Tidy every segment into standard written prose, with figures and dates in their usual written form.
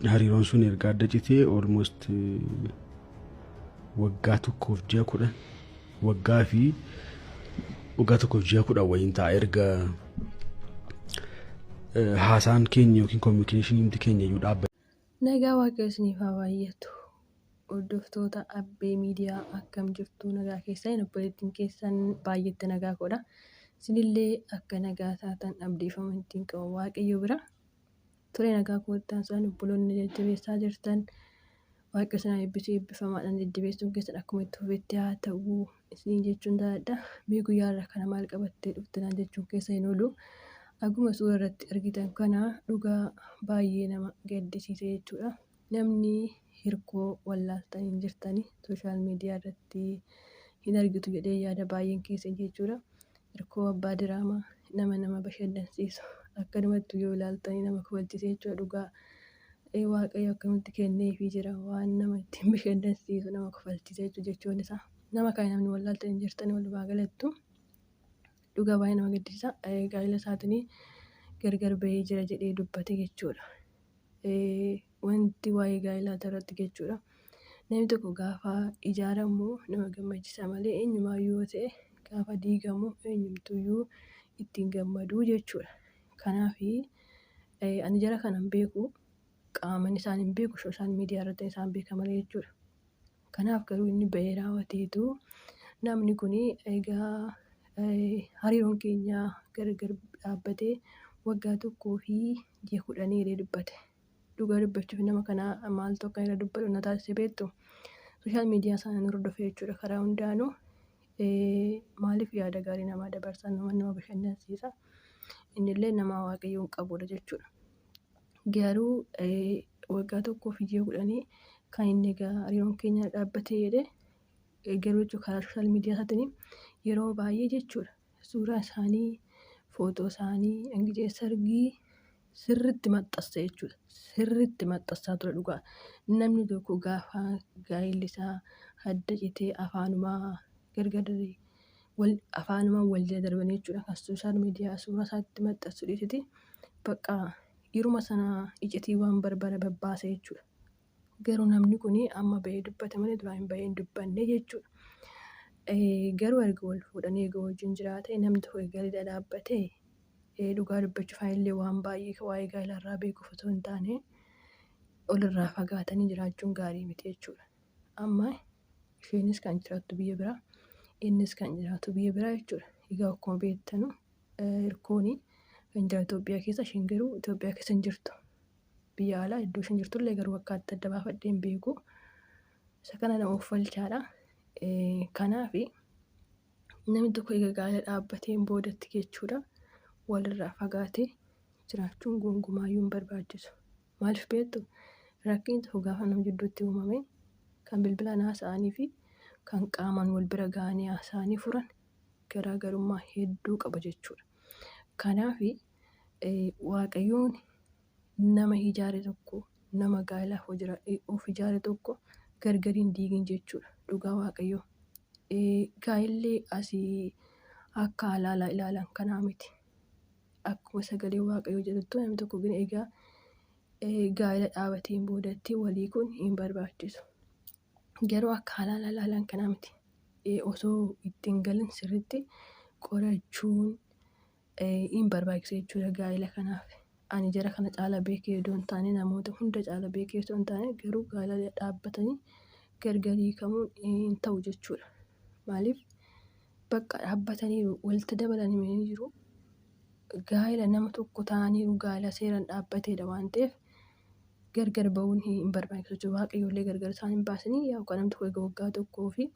Hariiroon sun erga adda citee almost waggaa tokkoof ji'a 10 waggaa fi waggaa tokkoof ji'a 10 wayiin ta'a erga haasaan keenya yookiin communication keenya iyyuu dhaabbate. Nagaa Waaqayyo isiniif haa baay'atu. Hordoftoota Abbee Miidiyaa, akkam jirtu? Nagaa keessan? Obboleettiin keessan baay'eetti nagaa godha. Isinillee akka nagaa taatan abdii fi amantiin qaba Waaqayyo bira. Ture nagaa koottaan isaan obboloonni jajjabeessaa jirtan, Waaqayyo isin haa eebbisu, eebbifamaadhaan jajjabeessuun keessan akkuma itti fufetti haa ta'u isiniin jechuun jaalladha. Mee guyyaa irraa kana maal qabattee dhufte naan jechuun keessa hin oolu. Akkuma suura irratti argitan kana, dhugaa baay'ee nama gaddisiise jechuudha. Namni Hirkoo wallaaltan hin jirtani, social media irratti hin argitu jedhee yaada baay'een keessa jechuudha. Hirkoo abbaa diraamaa, nama nama bashannansiisu, akkanumatti yoo ilaaltanii nama kofalchiise jechuudha dhugaa. Waaqayyo akkamitti kenneefii jira waan nama ittiin bashannansiisu, nama kofalchiisa jechuudha jechuun isaa. Nama kana namni wallaaltan hin jirtani. Walumaa galattu dhugaa baay'ee nama gaddisiisa. Gaa'ela isaatiin gargar bahee jira jedhee dubbate jechuudha. Wanti waa'ee gaa'elaa irratti jechuudha. Namni tokko gaafa ijaaramu nama gammachiisa malee, eenyumaayyuu yoo ta'e gaafa diigamu eenyumtuyyuu ittiin gammaduu jechuudha. Kanaaf ani jara kana hin beeku, qaaman isaan hin beeku, social media irratti isaan beeka malee jechuudha. Kanaaf garuu inni bahee raawwateetu namni kun egaa hariiroon keenya gargar dhaabbatee waggaa 1 fi ji'a 10 jedhee dubbate. Dhugaa dubbachuuf nama kana maaltu akka irra dubbatu na taasise beektu? Social media sana nu hordofee jechuudha karaa hundaanuu. Maaliif yaada gaarii namaa dabarsa, nama nama bashannansiisa. Innillee nama Waaqayyoon qabudha jechuudha. Garuu waggaa 1 fi ji'a 10 kan inni egaa hariiroon keenya dhaabbatee jedhee, garuu jechuudha karaa social media isaatiin yeroo baay'ee jechuudha suuraa isaanii, footoo isaanii hangijee sargii sirriitti maxxansa jechuudha. Sirriitti maxxansaa ture dhugaa. Namni tokko gaafa gaa'elli isaa adda citee afaanumaa gargar wal afaanumaa wal jala darbanii jechuudha. Kan social media suuraa isaatti maxxansu dhiisiti, bakka yeruma sana icitiiwwan barbara babbaasa jechuudha. Garuu namni kun amma bahee dubbate malee duraan bahee hin dubbanne jechuudha. Garuu erga wal fuudhanii, erga wajjin jiraate, namni tokko gaa'ela dhaabbatee, dhugaa dubbachuuf illee waan baay'ee waa'ee gaa'elaa irraa beekuuf osoo hin taane, walirraa fagaatanii jiraachuun gaarii miti jechuudha. Amma isheenis kan jiraattu biyya biraa, innis kan jiraatu biyya biraa jechuudha. Egaa akkuma beektanu Hirkoon kan jiraatu Itoophiyaa keessa, isheen garuu Itoophiyaa keessa hin jirtu. Biyya alaa iddoo isheen jirtullee garuu akka adda baafadhee hin beeku. Isa kana nama uffalchaadha. Kanaaf namni tokko egaa gaa'ela dhaabbateen boodatti jechuudha walirraa fagaatee jiraachuun gonkumaayyuu hin barbaachisu. Maaliif beektu? Rakkinni tokko gaafa nama jidduutti uumame, kan bilbilaan haasa'anii fi kan qaamaan wal bira ga'anii haasa'anii furan garaagarummaa hedduu qaba jechuudha. Kanaaf Waaqayyoon nama ijaare tokko, nama gaa'elaaf of ijaare tokko gargar hin diigin jechuudha. Dhugaa Waaqayyoo. Gaa'elli asii akka alaala ilaalan kanaa miti. Akkuma sagalee Waaqayyoo jedhutti, namni tokko egaa gaa'ela dhaabateen boodatti walii kun hin barbaachisu. Garuu akka alaala ilaalan kanaa miti. Osoo ittiin galin sirriitti qorachuun hin barbaachisa jechuudha gaa'ela kanaaf. Ani jara kana caala beekee odoo hin taane, namoota hunda caala beekee osoo hin taane, garuu gaa'ela dhaabbatanii gargar hiikamuun hin ta'u jechuudha. Maaliif? Bakka dhaabbataniiru, walitti dabalanii jiru. Gaa'ela nama tokko ta'aniiru, gaa'ela seeraan dhaabbateedha waan ta'eef gargar ba'uun hin barbaachisu jechuudha. Waaqayyoollee gargar isaan hin baasanii. Yaa kan namni tokko egaa waggaa 1 fi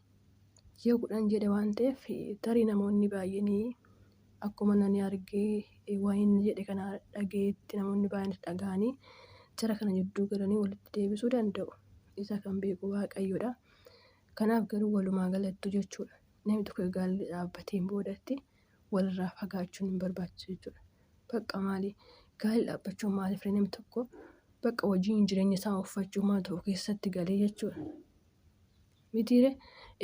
ji'a 10 jedhe waan ta'eef, tarii namoonni baay'een akkuma nani argee waan inni jedhe kana dhageetti, namoonni baay'eenis dhaga'anii jara kana gidduu galanii walitti deebisuu danda'u. Isa kan beeku Waaqayyoodha. Kanaaf garuu walumaa galattu jechuudha. Namni tokko gaa'ela dhaabbateen boodatti walirraa fagaachuun hin barbaachisu jechuudha. Bakka maali? Gaa'ela dhaabbachuun maaliif namni tokko bakka wajjin jireenya isaa uffachuu mana tokko keessatti galee jechuudha. Mitiire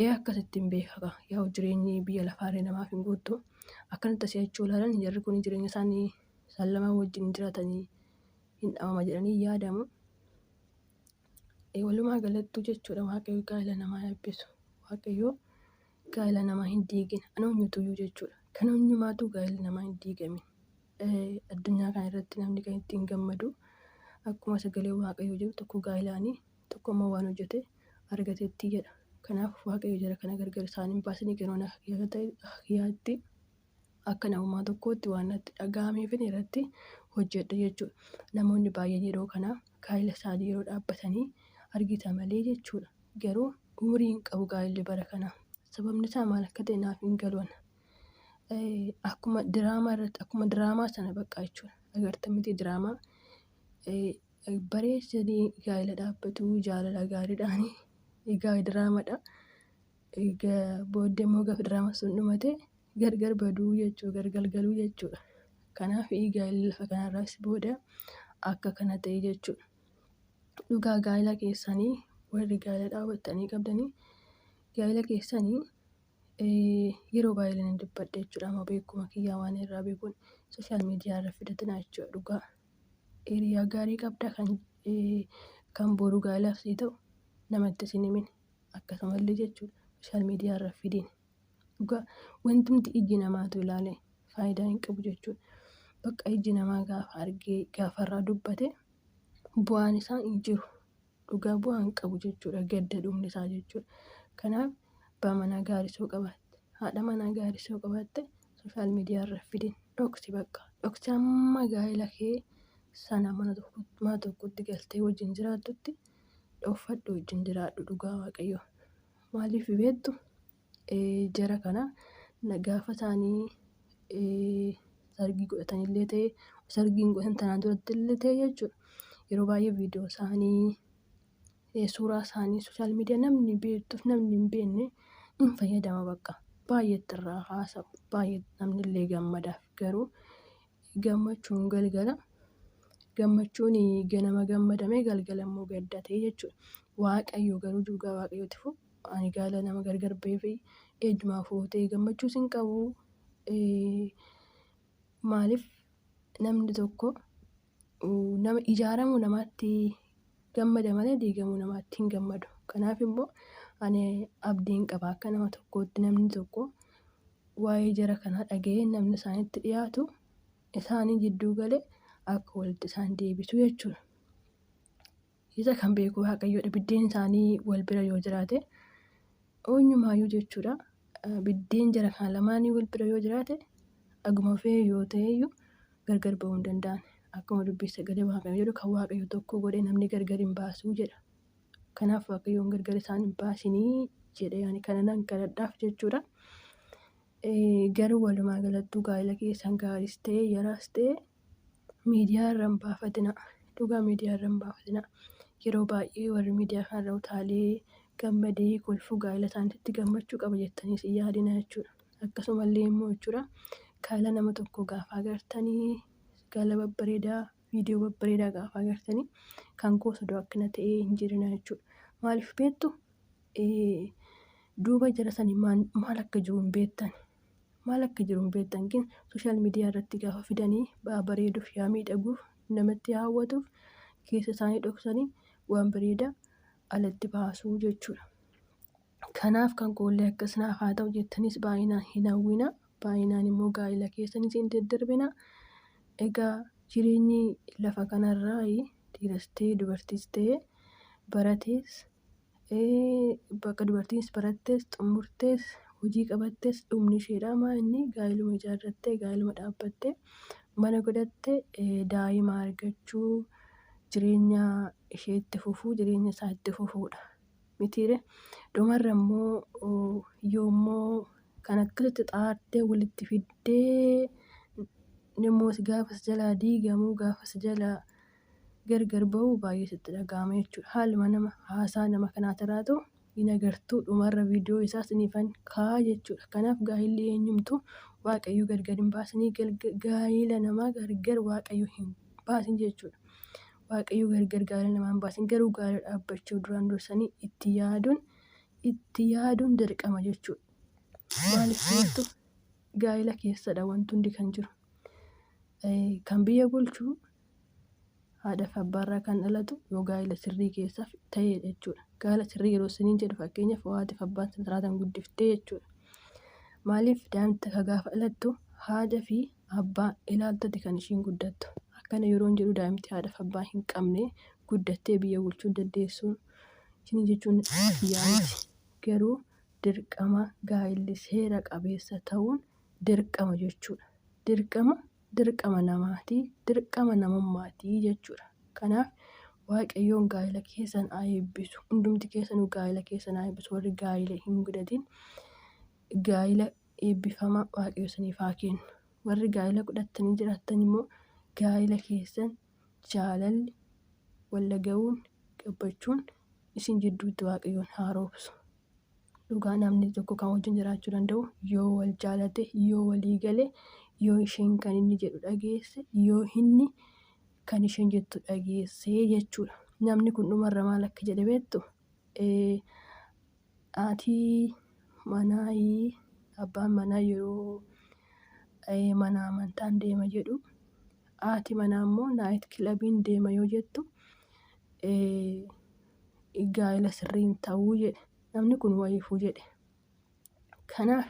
ee akkasitti hin beeka, yaa jireenyi biyya lafaarree namaaf hin guuttu. Akkanatti asii achii ilaalan, jarri kun jireenya isaanii isaan lamaan wajjin jiraatanii hin dhabama jedhanii yaadamu. Walumaa galattuu jechuudha Waaqayyo gaa'ela namaa eebbisu. Waaqayyo gaa'ela namaa hin diigin. Ana eenyutuyyuu jechuudha. Kan eenyumaatu gaa'elli namaa hin diigamin. Addunyaa kana irratti namni kan ittiin gammadu akkuma sagalee Waaqayyoo jedhu tokko gaa'elaanii tokko immoo waan hojjete argatetti jedha. Kanaaf Waaqayyo jara kana gargar isaan hin baasin garuu akka kiyyaatti akka namummaa tokkootti waan natti dhaga'ameefin irratti hojjedha jechuudha. Namoonni baay'een yeroo kana gaa'ela isaanii yeroo dhaabbatanii argita malee jechuudha. Garuu umurii hin qabu gaa'elli bara kanaa. Sababni isaa maal akka ta'e naaf hin galu ana. Akkuma diraamaa irratti akkuma diraamaa sana bakka jechuudha. Agartan miti diraamaa bareechanii gaa'ela dhaabbatu jaalala gaariidhaan egaa diraamadha. Egaa booddee immoo gaafa diraamaan sun dhumate gargar baduu jechuudha gargar galuu jechuudha. Kanaaf gaa'elli lafa kanarraas booda akka kana ta'e jechuudha. Dhugaa gaa'ela keessanii warri gaa'ela dhaabbattanii qabdanii gaa'ela keessanii yeroo baay'ee nan dubbadha jechuudha. Amma beekuma kiyyaa waan irraa beekuun sooshaal miidiyaa irra fidatina jechuudha dhugaa. Hiriyaa gaarii qabda kan boru gaa'elaaf sii ta'u namatti sin himin akkasumallee jechuudha sooshaal miidiyaa irra fidin. Dhugaa wantumti ijji namaatu ilaale faayidaa hin qabu jechuudha. Bakka ijji namaa gaafa argee gaafa irraa dubbate bu'aan isaa hin jiru. Dhugaa bu'aa hin qabu jechuudha gadda dhumni isaa jechuudha. Kanaaf abbaa manaa gaarii soo qabaatte haadha manaa gaarii soo qabaatte sooshaal miidiyaa irra fidin dhoksi bakka dhoksi hamma gaa'ela kee sana mana tokkotti galtee wajjin jiraattutti dhokfadhu wajjin jiraadhu dhugaa waaqayyo. Maaliif beektu jara kana gaafa isaanii sargii godhatanillee ta'e sargii hin godhatan tanaan duratti illee ta'e jechuudha. Yeroo baay'ee viidiyoo isaanii suuraa isaanii sooshaal miidiyaa namni beektuuf namni hin beekne hin fayyadama bakka baay'eetti irraa haasa'u baay'ee namni illee gammadaaf garuu gammachuun galgala gammachuun ganama gammadamee galgala immoo gadda ta'e jechuudha. Waaqayyo garuu dhugaa waaqayyooti fu ani gaala nama gargar ba'ee eenyumaa fuutee gammachuus hin qabu. Maaliif namni tokko nama ijaaramuu namaatti gammada malee diigamuu namaatti hin gammadu. Kanaaf immoo ani abdiin qaba akka nama tokkootti namni tokko waa'ee jara kanaa dhaga'ee namni isaanitti dhiyaatu isaanii jidduu galee akka walitti isaan deebisu jechuudha. Isa kan beeku Waaqayyoodha. Biddeen isaanii wal bira yoo jiraate eenyumaayyuu jechuudha. Biddeen jara kana lamaanii wal bira yoo jiraate dhaguma fe'ee yoo ta'eyyuu gargar ba'uu hin danda'an. Akkuma dubbii sagalee Waaqayyoo jedhu kan Waaqayyo tokko godhe namni gargar hin baasuu jedha. Kanaaf Waaqayyoon gargar isaan hin baasinii jedhee ani kana nan kadhadhaaf jechuudha. Garuu walumaa galattuu gaa'ela keessan gaariis ta'e yaraas ta'e miidiyaa irra hin baafatina. Dhugaa miidiyaa irra hin baafatina. Yeroo baay'ee warri miidiyaa kanarra utaalee gammadee kolfuu gaa'ela isaaniitti gammachuu qaba jettaniis hin yaadina jechuudha. Akkasumallee immoo jechuudha gaa'ela nama tokko gaafa agartanii gaa'ela babbareedaa viidiyoo babbareedaa gaafa agartanii kan koo osoo akkana ta'ee hin jirina jechuudha. Maaliif beektu? Duuba jara sanii maal akka jiru hin beektan. Maal akka jiru hin beektan gin sooshaal miidiyaa irratti gaafa fidanii ba'aa bareeduuf yaa miidhaguuf namatti hawwatuuf keessa isaanii dhoksanii waan bareedaa alatti baasuu jechuudha. Kanaaf kan koollee akkas naaf haa ta'u jettanis baay'inaan hin hawwina. Baay'inaan immoo gaa'ela keessanis hin daddarbina. Egaa jireenyi lafa kanarraa dhiiras ta'e dubartiis ta'e baratees bakka dubartiinis barattees xumurtees hojii qabattees dhumni isheedha maa inni gaa'eluma ijaarrattee gaa'eluma dhaabbattee mana godhattee daa'ima argachuu jireenya ishee itti fufuu jireenya isaa itti fufuudha. Mitiire dhumarra immoo yoommoo kan akkasitti xaartee walitti fiddee immoo gaafas jalaa diigamuu gaafas jalaa gargar ba'uu baay'ee sitti dhaga'ama jechuudha. Haaluma nama haasaa nama kanaatirraatu hin agartuu dhumarra viidiyoo isaa siniifan kaa'a jechuudha. Kanaaf gaa'illi eenyumtuu waaqayyo gargar hin baasinii gaa'ila namaa gargar waaqayyo hin baasin jechuudha. Waaqayyo gargar gaa'ila namaa hin baasin garuu gaa'ila dhaabbachuu duraan dursanii itti yaaduun dirqama jechuudha. Maaliif beektu gaa'ila keessadha wanti hundi kan jiru. Kan biyya bulchu Haadha fi abbaarraa kan dhalatu yoo gaa'ela sirrii keessa ta'edha jechuudha. Gaa'ela sirrii yeroo isiniin jedhu, fakkeenyaaf, haati fi abbaan sirraatan guddiftee jechuudha. Maaliif, daa'imti takka gaafa dhalattu haadha fi abbaa ilaaltati kan ishiin guddattu. Akkana yeroo jedhu, daa'imti haadha fi abbaa hin qabne guddattee biyya bulchuu dandeessu isin jechuun yaa'iti. Garuu dirqama gaa'elli seera qabeessa ta'uun dirqama jechuudha. Dirqama, dirqama namaati, dirqama namummaatii jechuudha. Kanaaf Waaqayyoon gaa'ela keessan haa eebbisu. Hundumti keessanuu gaa'ela keessan haa eebbisu. Warri gaa'ela hin godhatin gaa'ela eebbifamaa Waaqayyo isiniif haa kennu. Warri gaa'ela godhattanii jiraattan immoo gaa'ela keessan jaalalli, wal dhaga'uun, gabbachuun isin jidduutti Waaqayyoon haa roobsu. Dhugaa, namni tokko kan wajjin jiraachuu danda'u yoo wal jaalate, yoo walii gale, yoo isheen kan inni jedhu dhageesse, yoo inni kan isheen jettu dhageesse jechuudha. Namni kun dhumarra maal akka jedhe beektu? Haati manaa, abbaan manaa yeroo mana amantaan deema jedhu, haati manaa immoo night clubiin deema yoo jettu, gaa'ela sirriin ta'uu jedhe. Namni kun wayiifuu jedhe. Kanaaf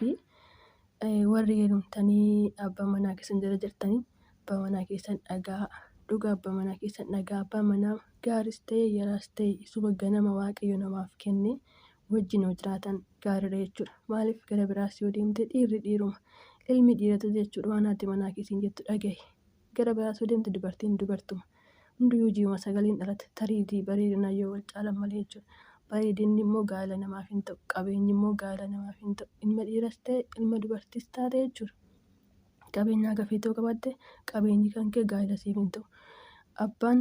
warri heerumtanii abbaa manaa keessan jala jirtanii, abbaa manaa keessan dhagaa. Dhugaa, abbaa manaa keessan dhagaa. Abbaa manaa gaaris ta'e yaraas ta'e, isuma ganama Waaqayyo namaaf kenne wajjin yoo jiraatan gaariidha jechuudha. Maaliif, gara biraas yoo deemte dhiirri dhiiruma. Ilmi dhiirota jechuudha, waan haati manaa keessiin jettu dhagahi. Gara biraas yoo deemte dubartiin dubartuma. Hundiyyuu ji'uma sagaliin dhalate, tariitii bareedinaan yoo wal caalan malee jechuudha. Bareedinni immoo gaa'ela namaaf hin ta'u. Qabeenyi immoo gaa'ela namaaf hin ta'u. Ilma dhiiras ta'e ilma dubartiis taate jechuudha. Qabeenya haga feetee qabaatte, qabeenyi kan kee gaa'ela siif hin ta'u. Abbaan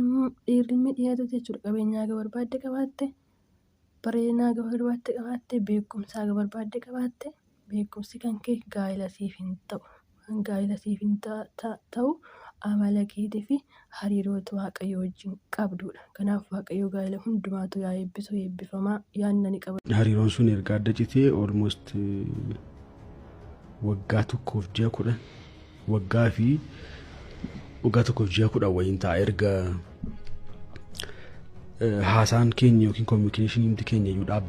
ilmi dhiirota jechuudha, qabeenya haga barbaadde qabaatte, bareedina haga barbaadde qabaatte, beekumsa haga barbaadde qabaatte, beekumsi kan kee gaa'ela siif hin ta'u. Kan gaa'ela siif hin ta'u amala keetii fi hariiroo Waaqayyo wajjin qabdudha. Kanaaf Waaqayyo gaa'ela hundumaatu yaa eebbisu. Eebbifamaa yaadna ni qaba. Hariiroon sun erga adda citee almost waggaa 1 fi ji'a 10, waggaa fi waggaa 1 fi ji'a 10 wayiin ta'a, erga haasaan keenya yookiin communicationiin keenya iyyuu dhaabbate.